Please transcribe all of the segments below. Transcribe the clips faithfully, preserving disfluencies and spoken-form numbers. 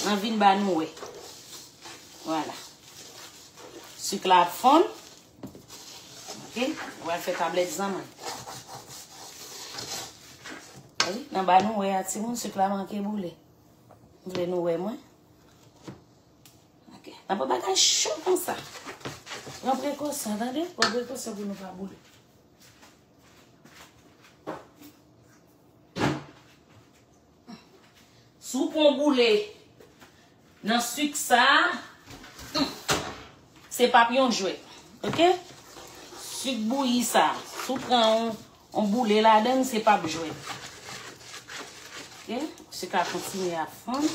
An vin ba nou wè. Vwala. Sik la ap fonn. Ok. Nou pral fè tablèt zanmann. Wi, nan ba nou wè a, timoun, sik la manke boule. M vle nou wè mwen. Ok. Nan pa bagay cho konsa. Pran prekosyon, tande? Pran prekosyon pou nou pa boule. Si w pran boule nan sik sa a, se p ap yon jwèt. Ok? Sik bouyi sa a, si w pran yon, yon boule ladan l, se p ap jwèt. Ok? Sik la kontinye ap fonn.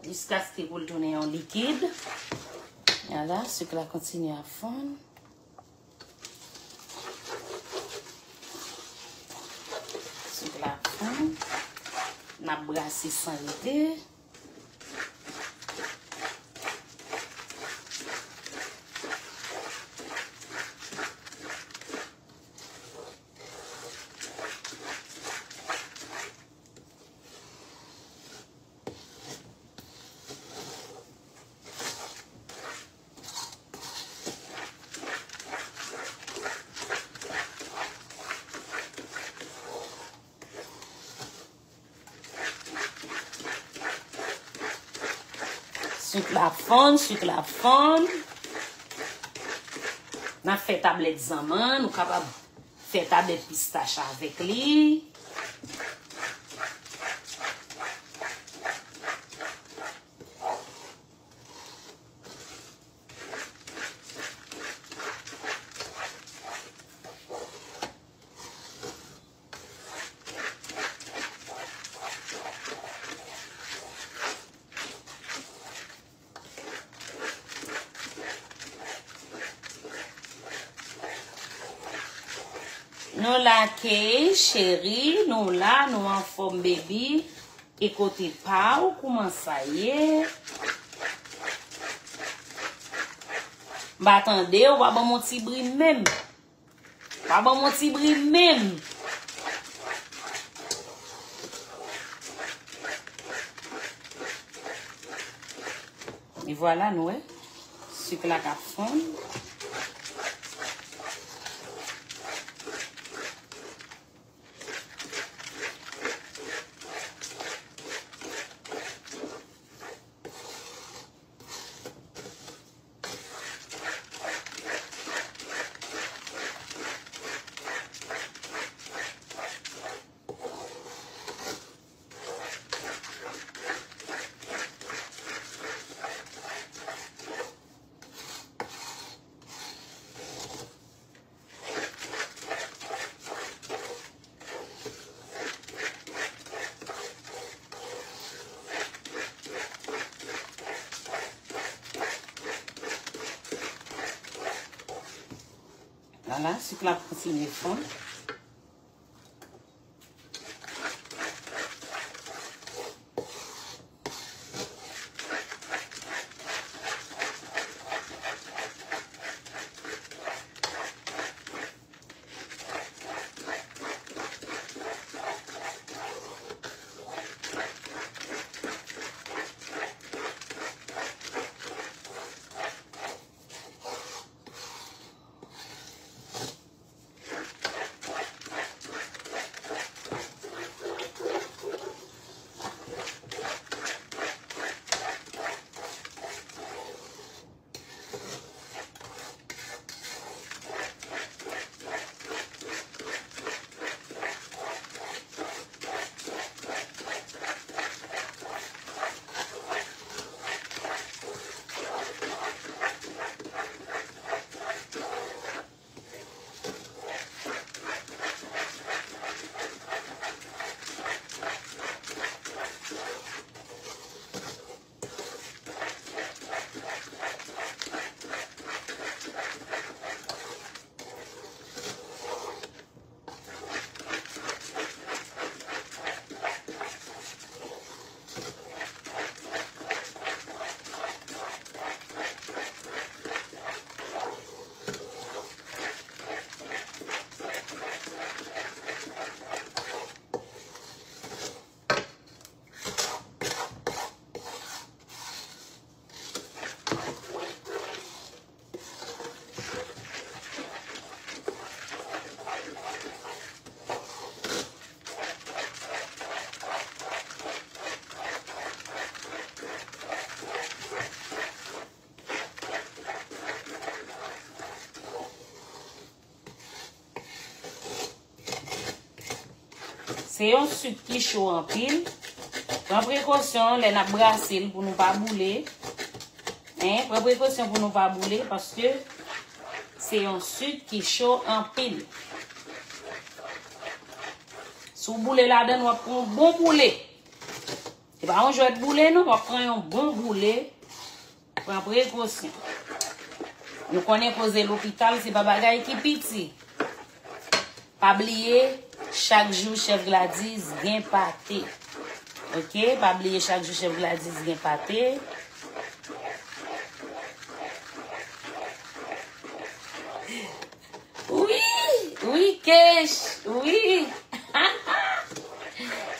Jiskaske pou l tounen yon likid. Vwala, sik la kontinye ap fonn. Sik la ap fonn. N ap brase san rete. Sik la ap fonn, sik la ap fonn. N ap fè tablèt zanmann, ou kapab fè tablèt pistach avèk li. Nou la, Kay, cheri, nou la, nou anfòm, baby. E kote pa w, kouman sa ye? M pa tande w, pa ban m yon ti bri menm. Pa ban m yon ti bri menm. E vwala, nou wè. Sik la k ap fonn. Vwala, sik la ap kontinye fonn. Se yon sik ki cho anpil. Pran prekosyon lè n ap brase l pou nou pa boule. Hein, pran prekosyon pou nou pa boule, paske se yon sik ki cho anpil. Si w boule ladan l, w ap pran yon bon boule. Se pa yon jwèt boule, non, w ap pran yon bon boule. Pran prekosyon. Nou konnen koze lopital, se pa bagay ki piti. Pa bliye, chak jou chèf Gladys gen pate. Oke, pa bliye, chak jou chèf Gladys gen pate. Wi, wi, Kech, wi.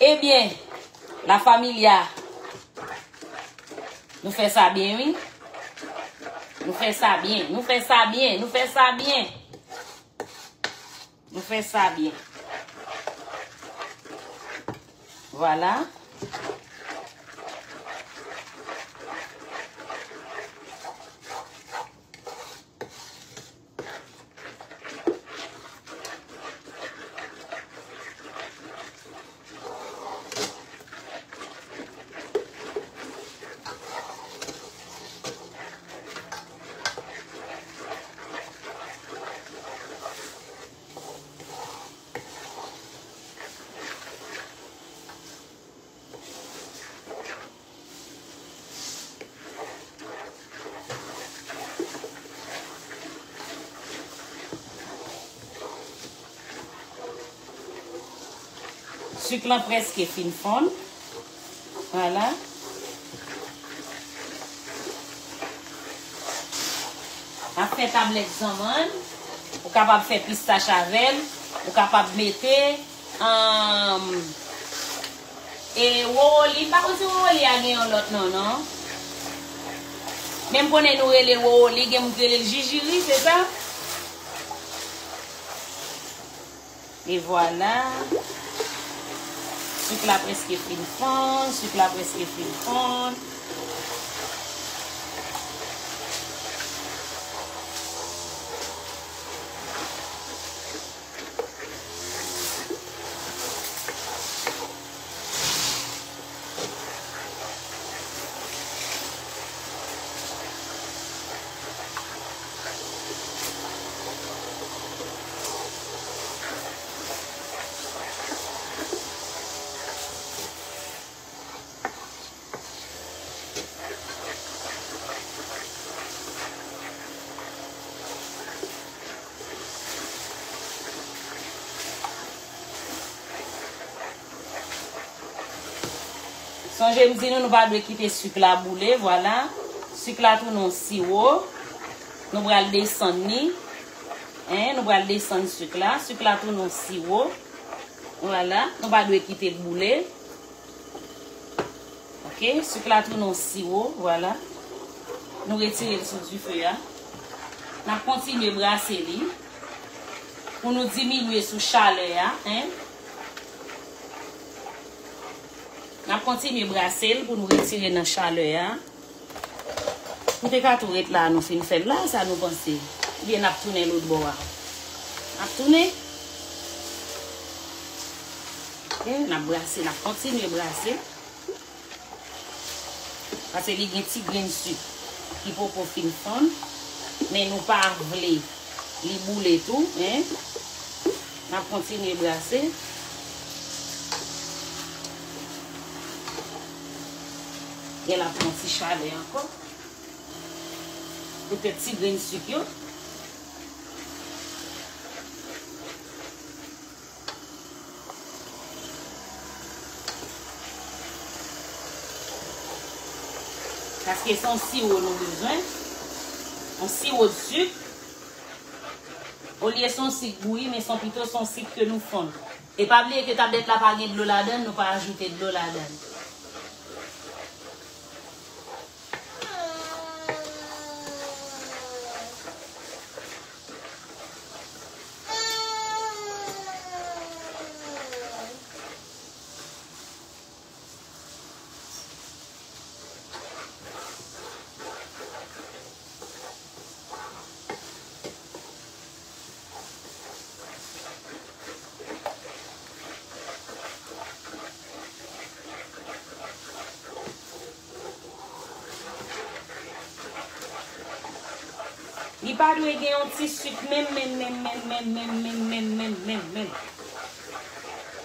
Ebyen, la familia, nou fè sa byen, wi. Nou fè sa byen, nou fè sa byen, nou fè sa byen. Nou fè sa byen. Vwala. Sik lan prèske fin fonn. Vwala. N ap fè tablèt zanmann. Ou kapab fè pistach avè l. Ou kapab mete, anm, e wowoli. M pa konn si wowoli a gen yon lòt non, non. Men m konnen nou rele wowoli, gen moun ki rele l jijiri, se sa? E vwala. Sik la prèske fin fonn, sik la prèske fin fonn. Sonje m di nou, nou pa dwe kite sik la boule, vwala. Sik la tounen yon siwo. Nou pral desann li. Hein, nou pral desann sik la. Sik la tounen yon siwo. Vwala, nou pa dwe kite l boule. Oke, sik la tounen yon siwo, vwala. Nou retire l sou dife a. N ap kontinye brase li pou nou diminye sou chalè a, hein. N ap kontinye brase l pou nou retire nan chalè a. Nou te ka tou ret la, nou fin fè l la, sa nou panse? Oubyen n ap tounen lòt bò a? N ap tounen. Oke, n ap brase, n ap kontinye brase. Paske li gen ti grenn sik ki poko fin fonn, men nou pa vle li boule tou, hein. N ap kontinye brase. Gen la pran ti chalè ankò. Poutèt ti grenn sik yo. Paske se yon siwo nou bezwen. Yon siwo de sik. Olye se yon sik bouyi, men se yon pito se yon sik ke nou fonn. E pa bliye ke tablèt la pa gen dlo ladan l, nou pa ajoute dlo ladan l. Pa dwe gen yon ti sik menm, menm, menm.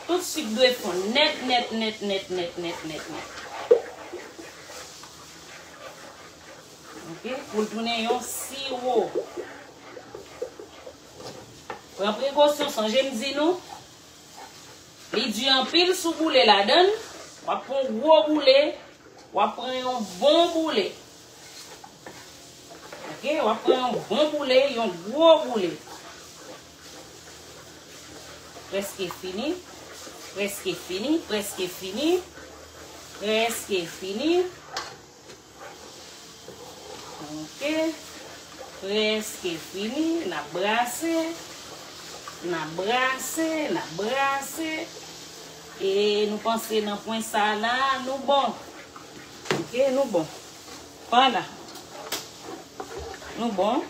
Tout sik dwe fonn nèt, nèt, nèt. Ok, pou l tounen yon siwo. Pran prekosyon, sonje m di nou, li di anpil sou boule ladan l, w ap pran yon gwo boule, w ap pran yon bon boule. Ok, w ap pran yon bon boule, yon gwo boule. Prèske fini, prèske fini, prèske fini, prèske fini. Ok, prèske fini, n ap brase, n ap brase, n ap brase. E nou panse nan pwen sa la, nou bon. Ok, nou bon. Vwala. Nou bon.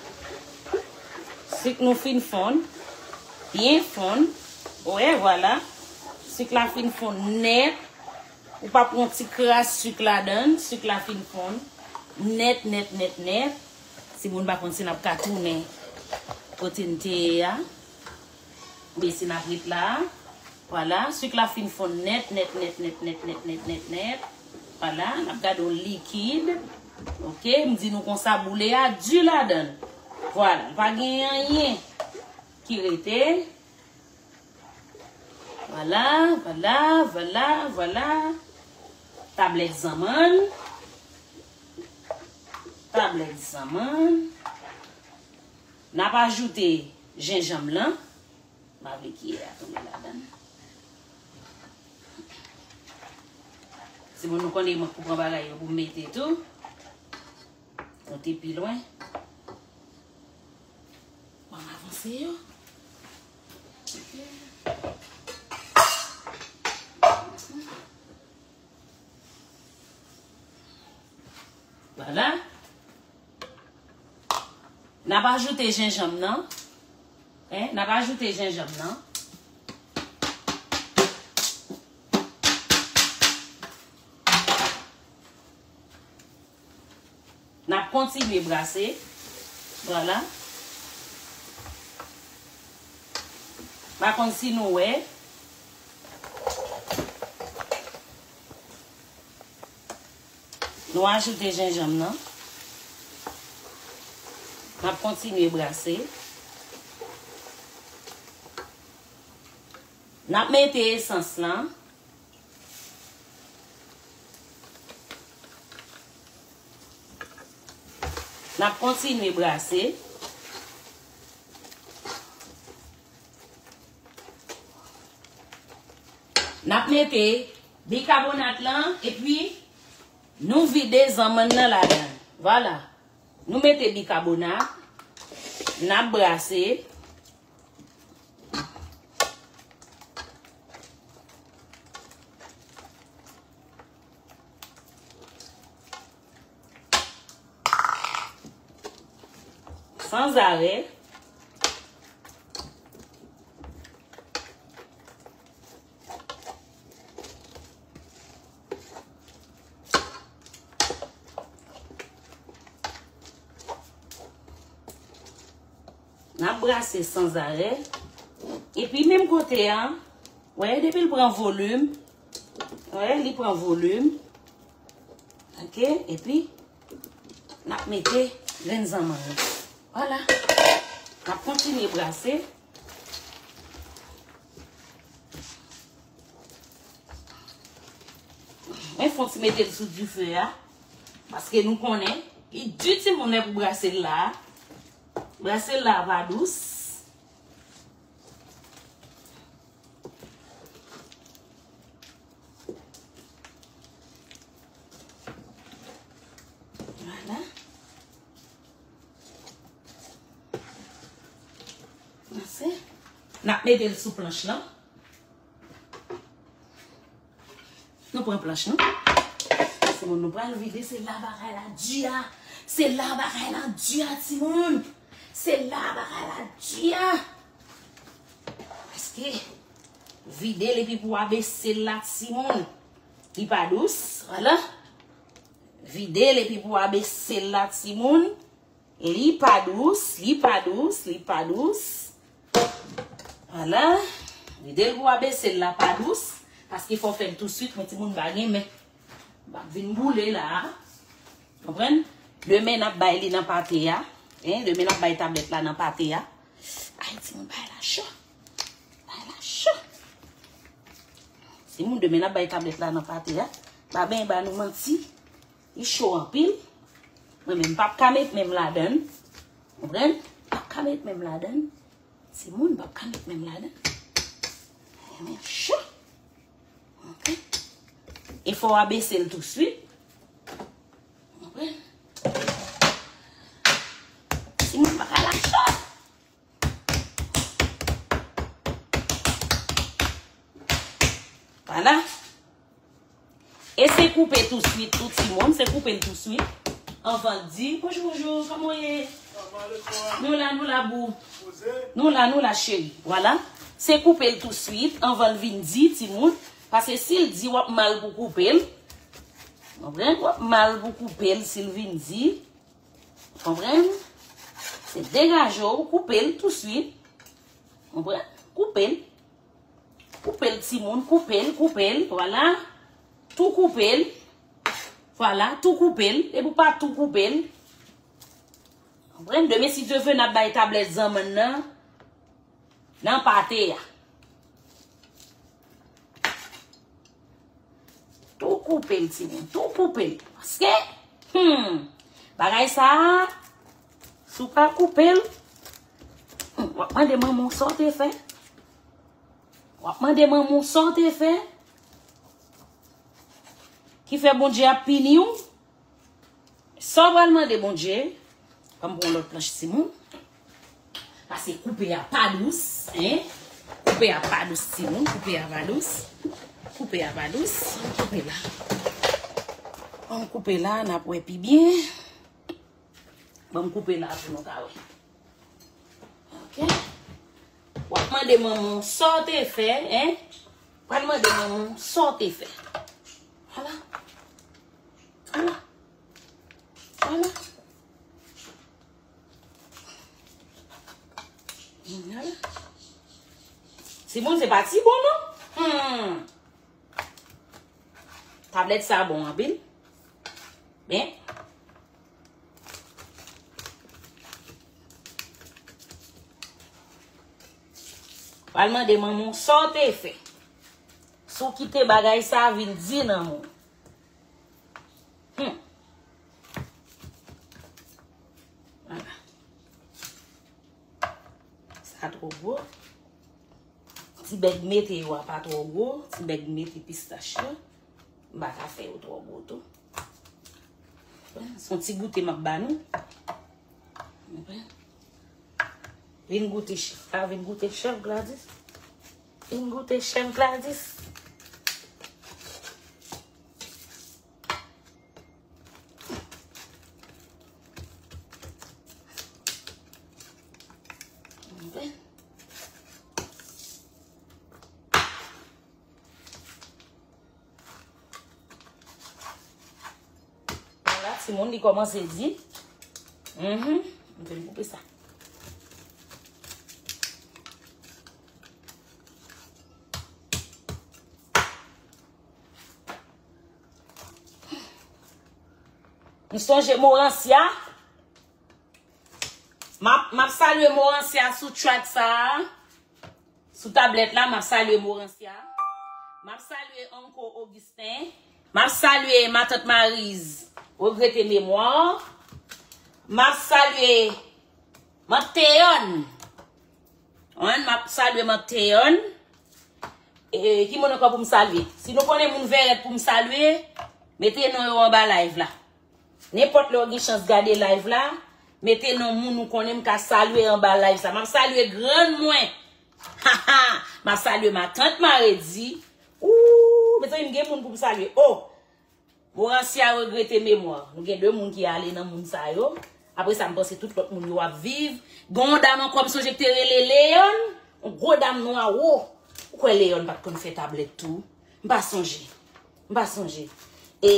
Sik nou fin fonn. Byen fonn. Wè, vwala. Sik la fin fonn nèt. Ou pa pran ti kras sik ladan l. Sik la fin fonn. Nèt, nèt, nèt, nèt. Si moun pa konn si n ap ka tounen kote n te ye a. Oubyen si n ap ret la a. Vwala, sik la fin fonn nèt, nèt, nèt. Vwala, n ap gade yon likid. Ok, m di nou konsa, boule a di ladan l. Vwala, pa gen anyen ki rete. Vwala, vwala, vwala, vwala. Tablèt zanmann. Tablèt zanmann. N ap ajoute jenjanm lan. M pa vle kiyè a tonbe ladan l. Se bon, nou konnen mwen pou pran bagay yo pou m mete tou. Monte pi lwen. Bon, m avanse yo. Vwala. N ap ajoute jenjanm nan. Hein? N ap ajoute jenjanm nan. N ap kontinye brase. Vwala. Pa konn si nou wè. Nou ajoute jenjanm nan. N ap kontinye brase. N ap mete esans lan. N ap kontinye brase. N ap mete bikabonat lan epi nou vide zanmann nan ladan. Vwala. Nou mete bikabonat. N ap brase. Sanzarè. N ap brase sanzarè. Epi menm kote a, wè, depi l pran volim, wè, li pran volim. Ok, epi n ap mete grenn zanmann nan. Vwala. N ap kontinye brase. Mwen fon ti mete l sou dife a. Paske nou konnen, li di timoun lè pou brase l la. Brase l la pa dous. Vwala. Ase. N ap mete l sou planch lan. Nou pran planch nou. Timoun, nou pral vide, se la bagay la di a. Se la bagay la di a, timoun. Se la bagay la di a. Paske vide l epi pou w abese l la, timoun. Li pa dous, vwala. Vide l epi pou w abese l la, timoun. Li pa dous, li pa dous, li pa dous. Vwala. Vide l pou w abese l la pa dous. Paske fò w fè l touswit, men timoun pa gen men. M ap vin boule la. Konprann? Demen n ap bay li nan pate a. Hein? Demen n ap bay tablèt la nan pate a. Ay, timoun, bay la cho. Bay la cho. Timoun, demen n ap bay tablèt la nan pate a. Pa benyen ba nou manti. Li cho anpil. Mwen menm, m p ap ka met men m ladan l. Konprann? M p ap ka met men m ladan l. Timoun, m p ap ka met men m ladan l. Men cho. Ok. E fò w abese l touswit. Konprann? Timoun, m pa ka lage cho. Vwala. E se koupe touswit, tout timoun, se koupe l touswit. Anvan l di, bonjou, bonjou, kòman w ye? Nou la, nou la, boo. Nou la, nou la, cheri. Vwala. Se koupe l touswit, anvan l vin di, timoun. Paske si l di, w ap mal pou koupe l. Konprann? W ap mal pou koupe l si l vin di. Konprann? Se degaje w, koupe l touswit. Konprann? Koupe l. Koupe l, timoun, koupe l, koupe l, vwala. Tou koupe l. Vwala, tou koupe l. Epi w pa tou koupe l. Konprann? Demen, si Dye vle, n ap bay tablèt zanmann nan nan pate a. Tou koupe l, timoun. Tou koupe l. Paske, hmm, bagay sa a, si w pa koupe l, hmm, w ap mande manman w sa w te fè. W ap mande manman w sa w te fè. Ki fè Bondye ap pini w. Sa w pral mande Bondye, ban m pran lòt planch timoun. Paske koupe a pa dous, hein? Koupe a pa dous timoun, koupe a pa dous. Koupe a pa dous, koupe la. Ban m koupe la, n ap wè pi byen. Ban m koupe la pou nou ka wè. Ok. W ap mande manman w sa w te fè, hein? W ap mande manman w sa w te fè. Vwala. Vwala. Vwala. Vwala. Timoun, se pa ti bon, non? Hmm. Tablèt sa bon anpil. Ben. Pral mande manman w sa w te fè. Si w kite bagay sa vin di nan men w. Hmm. Vwala. Sa twò gwo. Ti bèg mete yo a pa twò gwo. Ti bèg mete pistach yo. M pa ka fè yo twò gwo tou. Se yon ti goute m ap ba nou. Vin goute chèf la, vin goute chèf Gladys. Vin goute chèf Gladys. Vwala, timoun, li kòmanse di. Mhm. M vin koupe sa. M sonje Moransya. M ap, m ap salye Moransya sou track sa a. Sou tablèt la, m ap salye Moransya. M ap salye Uncle Augustin. M ap salye Matant Mariz, regrete memwa. M ap salye Mant Teyòn. Wi, m ap salye Mant Teyòn. E, ki moun ankò pou m salye? Si nou konnen moun Vèrèt pou m salye, mete non yo anba live la. Nenpòt lè w gen chans gade live la, mete non moun ou konnen m ka salye anba live sa. M ap salye grann mwen. Ha, ha. M ap salye matant Maredi. Ooh, mezanmi, m gen moun pou m salye. Oh, Moransya regrete memwa. Nou gen de moun ki ale nan moun sa yo. Apre sa, m panse tout lòt moun yo ap viv. Gen yon dam ankò, m sonje ki te rele Leon. Yon gwo dam nwa wo. Ou kwè Leon pa t konn fè tablèt tou? M pa sonje. M pa sonje. E,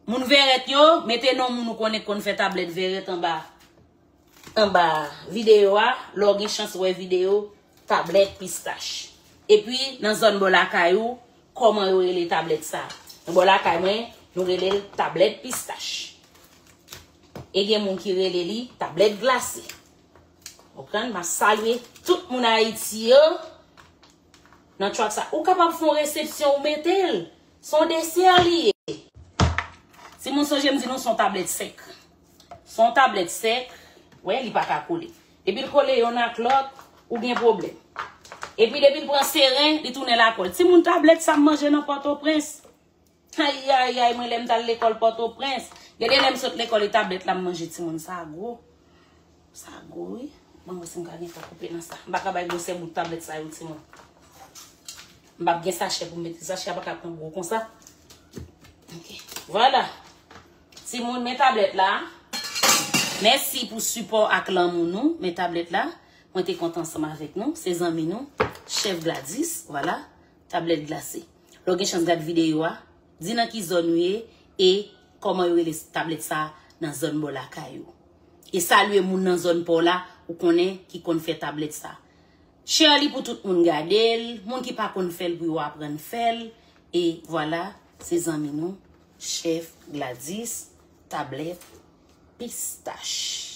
Moun Vèrèt yo, mete non moun ou konnen k konn fè tablèt Vèrèt anba anba videyo a, lè w gen chans wè videyo tablèt pistach. Epi, nan zòn bò lakay ou, kòman yo rele tablèt sa? Nan bò lakay mwen, nou rele l tablèt pistach. E gen moun ki rele li tablèt glase. Konprann? M ap salye tout moun Ayiti yo. Nan track sa, ou kapab fè yon resepsyon ou mete l. Se yon desè li ye. Timoun, sonje m di nou se yon tablèt sèk. Se yon tablèt sèk. Wè, li pa ka kole. Depi l kole yonn ak lòt, ou gen pwoblèm. Epi depi l pran seren, li tounen lakòl. Timoun, tablèt sa m manje nan Pòtoprens. Ay, ay, ay, mwen lè m t al lekòl Pòtoprens. Gade lè m sot lekòl e tablèt la m manje, timoun, sa gwo. Sa gwo, wi. Ban m wè si m ka gen tan koupe nan sa. M pa ka bay gwosè bout tablèt sa yo, timoun. M p ap gen sachè pou m mete. Sachè a pa ka pran gwo konsa. Ok. Vwala. Timoun, men tablèt la. Mèsi pou sipò ak lanmou nou. Men tablèt la. Mwen te kontan ansanm avèk nou. Se zanmi nou. Chèf Gladys. Vwala. Tablèt glase. Lè w gen chans gad videyo a, di nan ki zòn ou ye e kòman yo rele tablèt sa nan zòn bò lakay ou. E salye moun nan zòn pa w la ou konnen ki konn fè tablèt sa. Share li pou tout moun gade l, moun ki pa konn fè l pou yo aprann fè l. E vwala, se zanmi nou, Chèf Gladys, tablèt pistach.